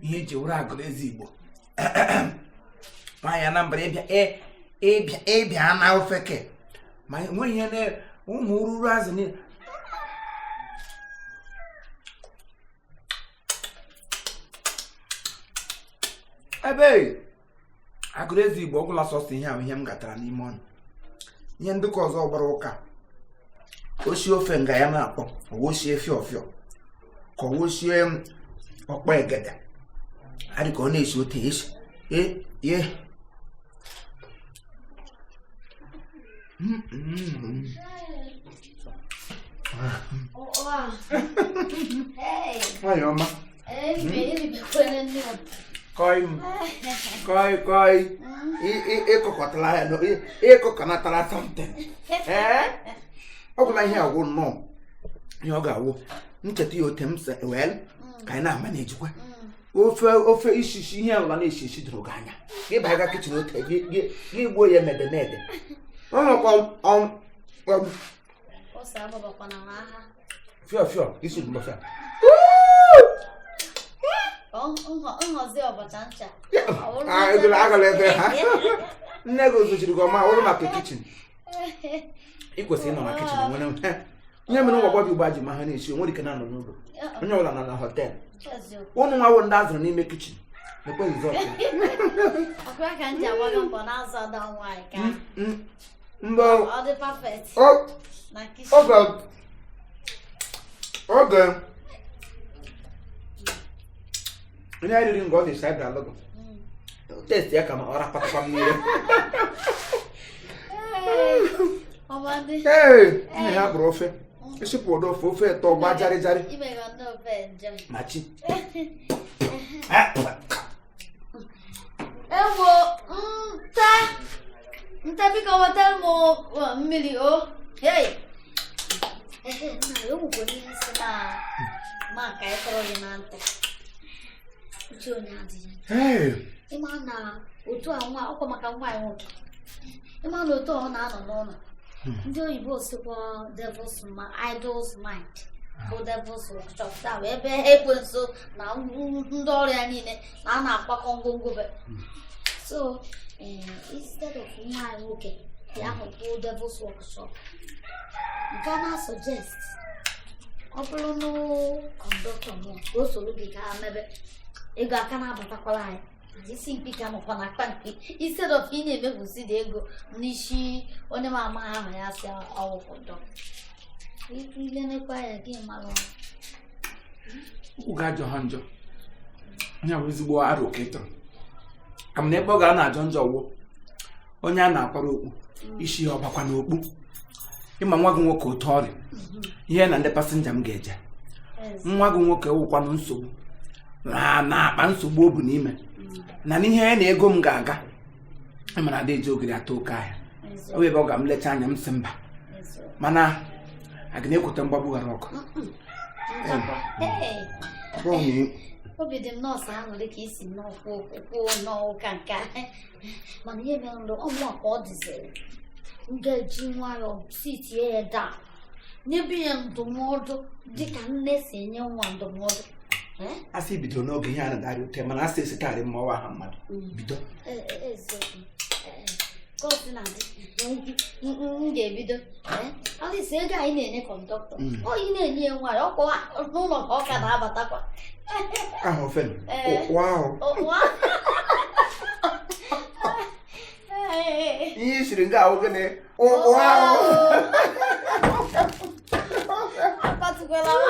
Ihe eji wụrụ Agụlụeze Igbo nwaanyị Anambra ịbịa ịbịa ịbịa na ofeke ma enweghị ihe na ụmụ ururu azụ niile. Ebe Agụlụeze Igbo ọgwụla sọsọ ihe ahụ ihe m gatara n'ime ọnụ. Ihe ndịkọ ọzọ gbara ụka, osie ofe nga ya na-akpọ owosie fịọ fịọ ka owosie ọkpọ egede adị ka ọ na-esi ote esi e ye. Nwanyị ọma, kọị m kọị kọị, ịkọkọtara ya, ịkọkọnatara something. Ee, ọ gwụla ihe agwụ nnọọ ihe ọ ga-awụ ncheta ya ote m sị wel ka anyị na-ama na-ejikwa ofe ofe ishishi ihe ọbụla na-eshi isi doro gị anya. Gị baga kitchen ote gị gị gbuo ya mede mede. Ose agbabakwana n'agha. Fịọ fịọ isi bụ fịọ. Nhazi ọbacha ncha. Agala ebe ha nne gị zochiri gị ọma ọrụ maka kitchen. Ị kwesịrị ịnọ na kitchen nwere ihe mere ụmụ agbọghọ Igbo ji ma ha na-esi onwere ike na-anọ n'ụlọ, onye ọbụla nọ na hotel. Ụnụ nwawo ndị azụrụ n'ime kitchen ekwe result. Ọkwa ka m ji agbaga mbọ na-azụ ada nwaanyị ka mgbe ọ dị perfect na kitchen. Oge onye riri nga ọ na-esi abịa alụgụ taste ya ka ma ọ rapatakwa mmiri. Ọmọdé. Ee, nne ya kpụrụ ofe esipụ ụdọ ofe ofe ịtọ gba jarị jarị. Imega ndị ofe njem. Ma chi. Ewo, nta nta, biko wetara m mmiri o. Hey! Ehe, nna ya, o nwekwara ihe si na ma ka ị tọrọ gị na ntị. Uche onye adịghị. Hey! Ịma na otu a nwa ọkwa maka nwa anyị nwoke, ịma na otu a ọ na-anọ n'ụlọ, ndị oyibo sikwa devil's idle's mind bụ devil's workshop. Taa bụ ebe ekwensu na ndị ọrụ ya niile na a na-akwakọ ngwongwo be. So instead of nwa anyị nwoke ya ahụ bụ devil's workshop, nke a na-suggest, ọ bụrụ na conductor mụ ka o soro gị gaa mebe ego aka na-abatakwala anyị, isi mkpi ka nọkwa na akpa mkpi, instead of ị na-emefusi dị ego n'isi onye ma ama ahụ ya si ọwụ conductor, ilenekwa ya gị mara. Ukwu ga-ajọ ha njọ. Onye bụ ezigbo arụ ka ị tụrụ ka m na ebe ọ ga na-ajọ njọ wụ onye a na-akwara okpu isi ya ọbakwa n'okpu. Ịma nwa gị nwoke otu ọrịa ihe na ndị passenger m ga-eje. Nwa gị nwoke wụkwanụ nsogbu na na-akpa nsogbu o bu n'ime na n'ihe ya na ego m ga-aga. Ịmara ada eji ogiri ata oke ahịa. Ọ bụ ebe ọ ga m lecha anya m sị mba, mana a ga na-ekweta mgbagbu ghara ọkụ. Ọ bụrụ na Obi dị m nọọsụ aṅụrị ka isi nnọọ kwuo kwuo nnọọ ụka nke a, mana ihe mere ndụ ọmụa ka ọ dịziri m ga-eji nwayọọ sitie ya daa nyebe ya ndụmọdụ dịka nne si enye nwa ndụmọdụ. Eh? Asị bido n'oge ihe a na-adarị ute, mana asị esitarị mmawa aha mmadụ bido. Eziokwu. Ka o si na-adị, m ga-ebido. Alisi ego anyị na-enye conductor, ọ ị na-enye ya nwayọ ọkwa n'ụlọ ka ọ ka na-abatakwa. Aha ofe. Ee. Ụkwụ ahụ. Ụwa. Ee. Ihe i siri nga ahụ gịnị? Ụkwụ ahụ. Akpatụkwala m.